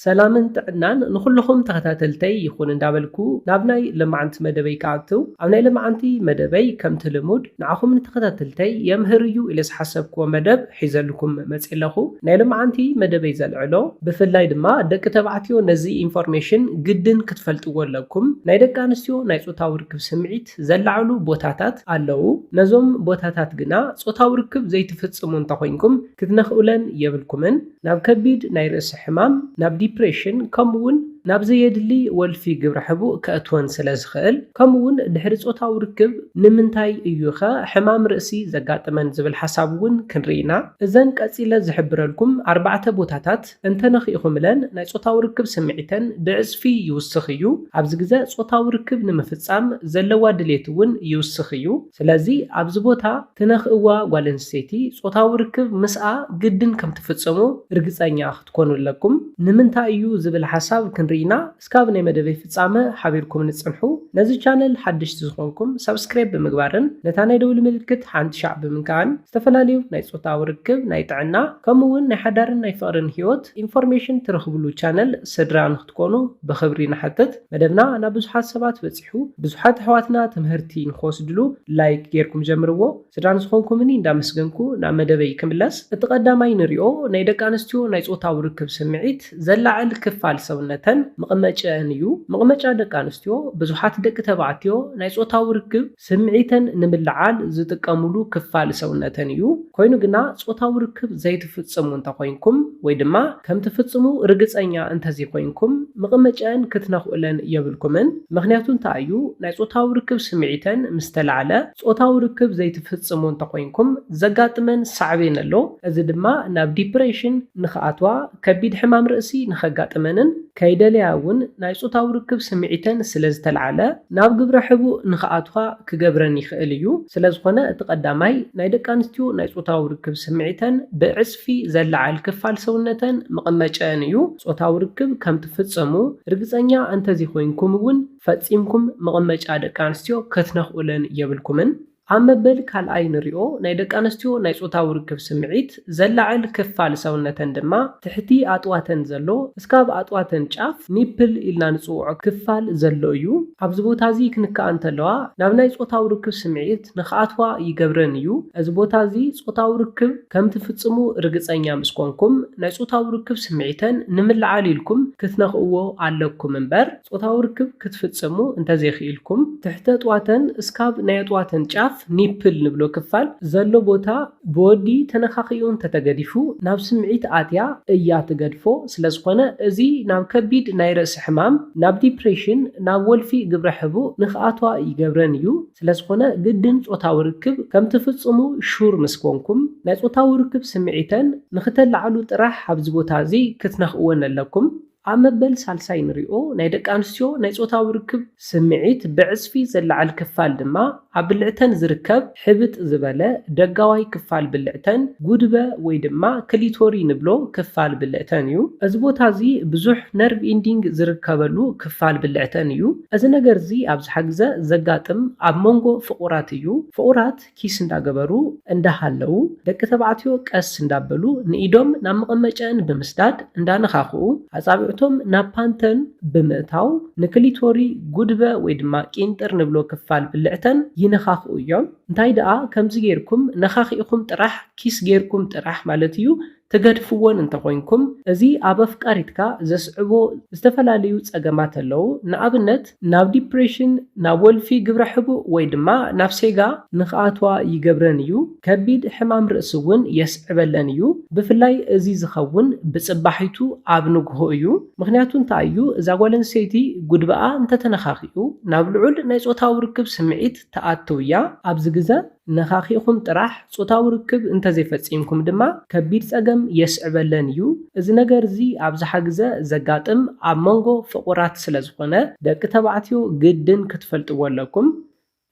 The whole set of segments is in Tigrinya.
ሰላምን ጥዕናን ንኹልኹም ተኸታተልተይ ይኹን እንዳበልኩ ናብ ናይ ለማዓንቲ መደበይ ክኣትው፣ ኣብ ናይ ለማዓንቲ መደበይ ከምቲ ልሙድ ንዓኹም ንተኸታተልተይ የምህር እዩ ኢለ ዝሓሰብክዎ መደብ ሒዘልኩም መፅእ ኣለኹ። ናይ ለማዓንቲ መደበይ ዘልዕሎ ብፍላይ ድማ ደቂ ተባዕትዮ ነዚ ኢንፎርሜሽን ግድን ክትፈልጥዎ ኣለኩም። ናይ ደቂ ኣንስትዮ ናይ ፆታዊ ርክብ ስምዒት ዘላዕሉ ቦታታት ኣለዉ። ነዞም ቦታታት ግና ፆታዊ ርክብ ዘይትፍፅሙ እንተኾይንኩም ክትነኽኡለን የብልኩምን። ናብ ከቢድ ናይ ርእሲ ሕማም፣ ናብ ዲፕሬሽን፣ ከምኡ እውን ናብ ዘየድሊ ወልፊ ግብረ ሕቡእ ከእትወን ስለ ዝኽእል፣ ከምኡ እውን ድሕሪ ፆታዊ ርክብ ንምንታይ እዩኸ ሕማም ርእሲ ዘጋጥመን ዝብል ሓሳብ እውን ክንርኢ ኢና። እዘን ቀፂለ ዝሕብረልኩም ኣርባዕተ ቦታታት እንተነኺእኹምለን ናይ ፆታዊ ርክብ ስምዒተን ብዕፅፊ ይውስኽ እዩ። ኣብዚ ግዘ ፆታዊ ርክብ ንምፍፃም ዘለዋ ድሌት እውን ይውስኽ እዩ። ስለዚ ኣብዚ ቦታ ትነኽእዋ ጓል ኣንስተይቲ ፆታዊ ርክብ ምስኣ ግድን ከም ትፍፅሙ ርግፀኛ ክትኮኑ ኣለኩም። ንምንታይ እዩ ዝብል ሓሳብ ክንርኢና እስካብ ናይ መደበይ ፍጻመ ሓቢርኩም ንጽንሑ። ነዚ ቻነል ሓደሽቲ ዝኾንኩም ሳብስክራይብ ብምግባርን ነታ ናይ ደውሊ ምልክት ሓንቲ ሻዕ ብምንካእን ዝተፈላለዩ ናይ ጾታዊ ርክብ፣ ናይ ጥዕና፣ ከምኡ እውን ናይ ሓዳርን ናይ ፍቕርን ህይወት ኢንፎርሜሽን ትረኽብሉ ቻነል ስድራ ንክትኮኑ ብኽብሪ ንሓትት። መደብና ናብ ብዙሓት ሰባት በጺሑ፣ ብዙሓት ኣሕዋትና ትምህርቲ ንክወስድሉ ላይክ ጌርኩም ጀምርዎ። ስድራ ንዝኾንኩምኒ እንዳመስገንኩ ናብ መደበይ ክምለስ። እቲ ቀዳማይ ንሪኦ ናይ ደቂ ኣንስትዮ ናይ ጾታዊ ርክብ ስምዒት ዘላዕል ክፋል ሰውነተን መቐመጨአን እዩ። መቐመጫ ደቂ ኣንስትዮ ብዙሓት ደቂ ተባዕትዮ ናይ ጾታዊ ርክብ ስምዒተን ንምልዓል ዝጥቀሙሉ ክፋል ሰውነተን እዩ። ኮይኑ ግና ጾታዊ ርክብ ዘይትፍጽሙ እንተኾይንኩም ወይ ድማ ከም ትፍጽሙ ርግጸኛ እንተዘይኮይንኩም መቐመጨአን ክትነኽኡለን የብልኩምን። ምኽንያቱ እንታይ እዩ? ናይ ጾታዊ ርክብ ስምዒተን ምስ ተላዕለ ጾታዊ ርክብ ዘይትፍጽሙ እንተኾይንኩም ዘጋጥመን ሳዕቤን ኣሎ። እዚ ድማ ናብ ዲፕሬሽን ንኽኣትዋ፣ ከቢድ ሕማም ርእሲ ንኸጋጥመንን ከይደለያ እውን ናይ ጾታዊ ርክብ ስምዒተን ስለ ዝተላዕለ ናብ ግብረ ሕቡእ ንኽኣትዋ ክገብረን ይኽእል እዩ። ስለ ዝኾነ እቲ ቀዳማይ ናይ ደቂ ኣንስትዮ ናይ ጾታዊ ርክብ ስምዒተን ብዕጽፊ ዘላዓል ክፋል ሰውነተን መቐመጨአን እዩ። ጾታዊ ርክብ ከም ትፍጽሙ ርግጸኛ እንተዘይኮይንኩም እውን ፈጺምኩም መቐመጫ ደቂ ኣንስትዮ ክትነኽኡለን የብልኩምን። ኣብ መበል ካልኣይ ንሪኦ ናይ ደቂ ኣንስትዮ ናይ ጾታዊ ርክብ ስምዒት ዘላዕል ክፋል ሰውነተን ድማ ትሕቲ ኣጥዋተን ዘሎ እስካብ ኣጥዋተን ጫፍ ኒፕል ኢልና ንጽውዖ ክፋል ዘሎ እዩ። ኣብዚ ቦታ እዚ ክንከኣ እንተለዋ ናብ ናይ ጾታዊ ርክብ ስምዒት ንኽኣትዋ ይገብረን እዩ። እዚ ቦታ እዚ ጾታዊ ርክብ ከም ትፍጽሙ ርግጸኛ ምስ ኮንኩም ናይ ጾታዊ ርክብ ስምዒተን ንምልዓል ኢልኩም ክትነኽእዎ ኣለኩም እምበር ጾታዊ ርክብ ክትፍጽሙ እንተዘይኽኢልኩም ትሕተ ኣጥዋተን እስካብ ናይ ኣጥዋተን ጫፍ ኒፕል ንብሎ ክፋል ዘሎ ቦታ ብወዲ ተነኻኺኡ እንተተገዲፉ ናብ ስምዒት ኣትያ እያ ትገድፎ። ስለ ዝኾነ እዚ ናብ ከቢድ ናይ ርእሲ ሕማም፣ ናብ ዲፕሬሽን፣ ናብ ወልፊ ግብረ ሕቡእ ንኽኣትዋ ይገብረን እዩ። ስለ ዝኾነ ግድን ጾታዊ ርክብ ከም ትፍጽሙ ሹር ምስ ኮንኩም ናይ ጾታዊ ርክብ ስምዒተን ንኽተላዕሉ ጥራሕ ኣብዚ ቦታ እዚ ክትነኽእወን ኣለኩም። ኣብ መበል ሳልሳይ ንሪኦ ናይ ደቂ ኣንስትዮ ናይ ጾታዊ ርክብ ስምዒት ብዕጽፊ ዘላዕል ክፋል ድማ ኣብ ብልዕተን ዝርከብ ሕብጥ ዝበለ ደጋዋይ ክፋል ብልዕተን ጉድበ ወይ ድማ ክሊቶሪ ንብሎ ክፋል ብልዕተን እዩ። እዚ ቦታ እዚ ብዙሕ ነርቭ ኢንዲንግ ዝርከበሉ ክፋል ብልዕተን እዩ። እዚ ነገር እዚ ኣብዝሓ ግዘ ዘጋጥም ኣብ መንጎ ፍቑራት እዩ። ፍቑራት ኪስ እንዳገበሩ እንዳሃለዉ ደቂ ተባዕትዮ ቀስ እንዳበሉ ንኢዶም ናብ መቐመጨን ብምስዳድ እንዳነኻኽኡ ኣጻብዕቶም ናብ ፓንተን ብምእታው ንክሊቶሪ ጉድበ ወይ ድማ ቂንጥር ንብሎ ክፋል ብልዕተን ይነኻኽኡ እዮም። እንታይ ደኣ ከምዚ ጌርኩም ነኻኺእኹም ጥራሕ ኪስ ጌርኩም ጥራሕ ማለት እዩ ትገድፍወን እንተኾይንኩም፣ እዚ ኣብ ኣፍቃሪትካ ዘስዕቦ ዝተፈላለዩ ጸገማት ኣለዉ። ንኣብነት ናብ ዲፕሬሽን፣ ናብ ወልፊ ግብረ ሕቡእ ወይ ድማ ናብ ሴጋ ንኽኣትዋ ይገብረን እዩ። ከቢድ ሕማም ርእሲ እውን የስዕበለን እዩ። ብፍላይ እዚ ዝኸውን ብጽባሒቱ ኣብ ንግሆ እዩ። ምኽንያቱ እንታይ እዩ? እዛ ጓል ኣንስተይቲ ጉድበኣ እንተተነኻኺኡ ናብ ልዑል ናይ ጾታዊ ርክብ ስምዒት ትኣትው እያ። ኣብዚ ግዘ ነኻኺእኹም ጥራሕ ጾታዊ ርክብ እንተዘይፈጺምኩም ድማ ከቢድ ጸገም የስዕበለን እዩ። እዚ ነገር እዚ ኣብዝሓ ግዘ ዘጋጥም ኣብ መንጎ ፍቑራት ስለ ዝኾነ ደቂ ተባዕትዮ ግድን ክትፈልጥዎ ኣለኩም።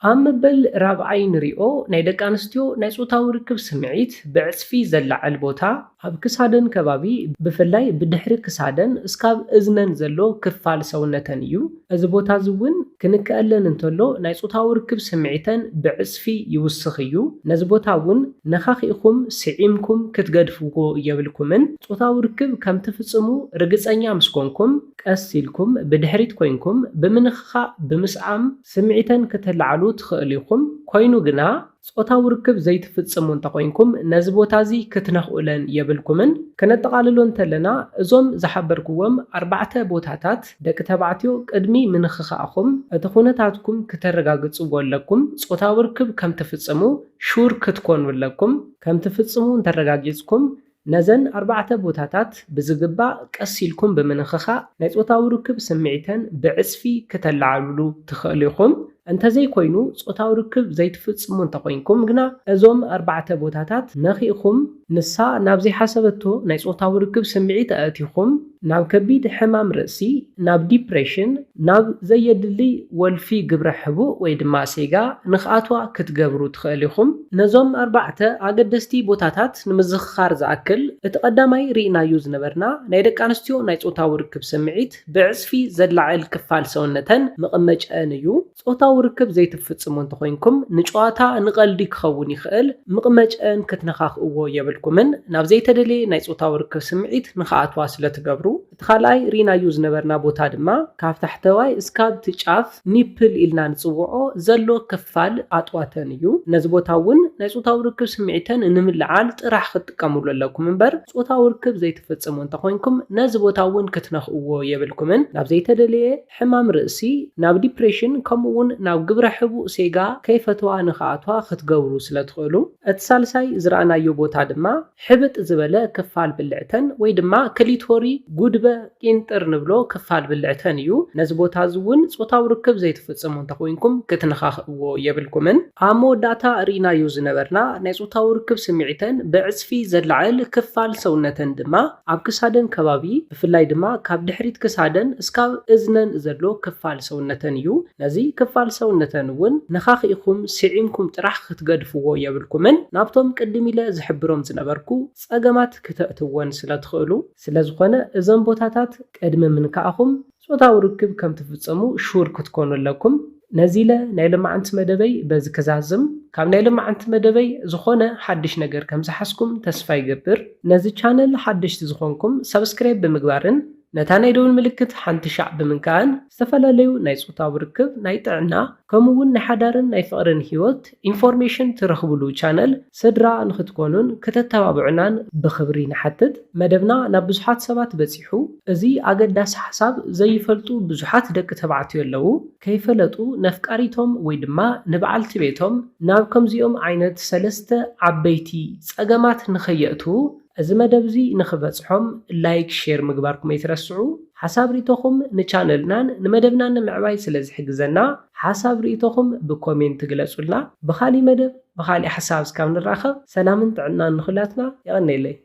ኣብ መበል ራብዓይ ንሪኦ ናይ ደቂ ኣንስትዮ ናይ ጾታዊ ርክብ ስምዒት ብዕጽፊ ዘላዕል ቦታ ኣብ ክሳደን ከባቢ፣ ብፍላይ ብድሕሪ ክሳደን እስካብ እዝነን ዘሎ ክፋል ሰውነተን እዩ። እዚ ቦታ እዚ እውን ክንከኣለን እንተሎ ናይ ጾታዊ ርክብ ስምዒተን ብዕጽፊ ይውስኽ እዩ። ነዚ ቦታ እውን ነኻኺእኹም ስዒምኩም ክትገድፍዎ የብልኩምን። ጾታዊ ርክብ ከም ትፍጽሙ ርግጸኛ ምስ ኮንኩም ቀስ ኢልኩም ብድሕሪት ኮይንኩም ብምንኽኻእ ብምስዓም ስምዒተን ከተላዕሉ ትኽእሉ ኢኹም። ኮይኑ ግና ጾታዊ ርክብ ዘይትፍጽሙ እንተኾይንኩም ነዚ ቦታ እዚ ክትነኽኡለን የብልኩምን። ከነጠቓልሎ እንተለና እዞም ዝሓበርክዎም ኣርባዕተ ቦታታት ደቂ ተባዕትዮ ቅድሚ ምንኽኻእኹም እቲ ኩነታትኩም ክተረጋግጽዎ ኣለኩም። ጾታዊ ርክብ ከም ትፍጽሙ ሹር ክትኮኑ ኣለኩም። ከም ትፍጽሙ እንተረጋጊጽኩም ነዘን ኣርባዕተ ቦታታት ብዝግባእ ቀስ ኢልኩም ብምንኽኻእ ናይ ጾታዊ ርክብ ስምዒተን ብዕጽፊ ክተለዓልሉ ትኽእሉ ኢኹም። እንተዘይኮይኑ ጾታዊ ርክብ ዘይትፍጽሙ እንተኾይንኩም ግና እዞም ኣርባዕተ ቦታታት ነኺእኹም ንሳ ናብ ዘይሓሰበቶ ናይ ጾታዊ ርክብ ስምዒት ኣእቲኹም ናብ ከቢድ ሕማም ርእሲ፣ ናብ ዲፕሬሽን፣ ናብ ዘየድሊ ወልፊ ግብረ ሕቡእ ወይ ድማ ሴጋ ንኽኣትዋ ክትገብሩ ትኽእሉ ኢኹም። ነዞም ኣርባዕተ ኣገደስቲ ቦታታት ንምዝኽኻር ዝኣክል፣ እቲ ቀዳማይ ርኢናዮ ዝነበርና ናይ ደቂ ኣንስትዮ ናይ ጾታዊ ርክብ ስምዒት ብዕጽፊ ዘላዕል ክፋል ሰውነተን መቐመጨአን እዩ። ጾታዊ ርክብ ዘይትፍጽሙ እንተኾይንኩም ንጨዋታ ንቐልዲ ክኸውን ይኽእል፣ ምቕመጨን ክትነኻኽእዎ የብልኩምን ናብ ዘይተደለየ ናይ ጾታዊ ርክብ ስምዒት ንኽኣትዋ ስለ ትገብሩ። እቲ ካልኣይ ርኢናዮ ዝነበርና ቦታ ድማ ካብ ታሕተዋይ እስካብ እቲ ጫፍ ኒፕል ኢልና ንጽውዖ ዘሎ ክፋል ኣጥዋተን እዩ። ነዚ ቦታ እውን ናይ ጾታዊ ርክብ ስምዒተን ንምልዓል ጥራሕ ክትጥቀምሉ ኣለኩም እምበር ጾታዊ ርክብ ዘይትፍጽሙ እንተኾይንኩም ነዚ ቦታ እውን ክትነኽእዎ የብልኩምን ናብ ዘይተደለየ ሕማም ርእሲ፣ ናብ ዲፕሬሽን ከምኡ እውን ናብ ግብረ ሕቡእ ሴጋ ከይፈተዋ ንኽኣትዋ ክትገብሩ ስለ ትኽእሉ። እቲ ሳልሳይ ዝረኣናዮ ቦታ ድማ ሕብጥ ዝበለ ክፋል ብልዕተን ወይ ድማ ክሊቶሪ ጉድበ ቂንጥር ንብሎ ክፋል ብልዕተን እዩ። ነዚ ቦታ እዚ እውን ጾታዊ ርክብ ዘይትፍጽሙ እንተኾይንኩም ክትነኻኽእዎ የብልኩምን። ኣብ መወዳእታ ርኢናዮ ዝነበርና ናይ ጾታዊ ርክብ ስምዒተን ብዕጽፊ ዘላዕል ክፋል ሰውነተን ድማ ኣብ ክሳደን ከባቢ ብፍላይ ድማ ካብ ድሕሪት ክሳደን እስካብ እዝነን ዘሎ ክፋል ሰውነተን እዩ። ነዚ ክፋል ሰውነተን እውን ነኻኺእኹም ስዒምኩም ጥራሕ ክትገድፍዎ የብልኩምን። ናብቶም ቅድም ኢለ ዝሕብሮም ዝነበርኩ ጸገማት ክተእትወን ስለ ትኽእሉ። ስለ ዝኾነ እዞም ቦታታት ቅድሚ ምንካእኹም ጾታዊ ርክብ ከም ትፍጽሙ ሹር ክትኮኑ ኣለኩም። ነዚ ኢለ ናይ ሎማዓንቲ መደበይ በዚ ክዛዝም። ካብ ናይ ሎማዓንቲ መደበይ ዝኾነ ሓድሽ ነገር ከም ዝሓዝኩም ተስፋ ይገብር። ነዚ ቻነል ሓደሽቲ ዝኾንኩም ሰብስክራይብ ብምግባርን ነታ ናይ ደውል ምልክት ሓንቲ ሻዕ ብምንካእን ዝተፈላለዩ ናይ ጾታዊ ርክብ፣ ናይ ጥዕና፣ ከምኡ እውን ናይ ሓዳርን ናይ ፍቕርን ህይወት ኢንፎርሜሽን ትረኽብሉ ቻነል ስድራ ንኽትኮኑን ክተተባብዑናን ብኽብሪ ንሓትት። መደብና ናብ ብዙሓት ሰባት በጺሑ። እዚ ኣገዳሲ ሓሳብ ዘይፈልጡ ብዙሓት ደቂ ተባዕትዮ ኣለዉ። ከይፈለጡ ነፍቃሪቶም ወይ ድማ ንበዓልቲ ቤቶም ናብ ከምዚኦም ዓይነት ሰለስተ ዓበይቲ ጸገማት ንኸየእትዉ እዚ መደብ እዚ ንኽበጽሖም ላይክ፣ ሼር ምግባርኩም ኣይትረስዑ። ሓሳብ ርኢቶኹም ንቻነልናን ንመደብናን ንምዕባይ ስለ ዝሕግዘና ሓሳብ ርኢቶኹም ብኮሜንት ግለጹልና። ብኻሊእ መደብ ብኻሊእ ሓሳብ እስካብ ንራኸብ ሰላምን ጥዕናን ንኹላትና። የቐነየለይ።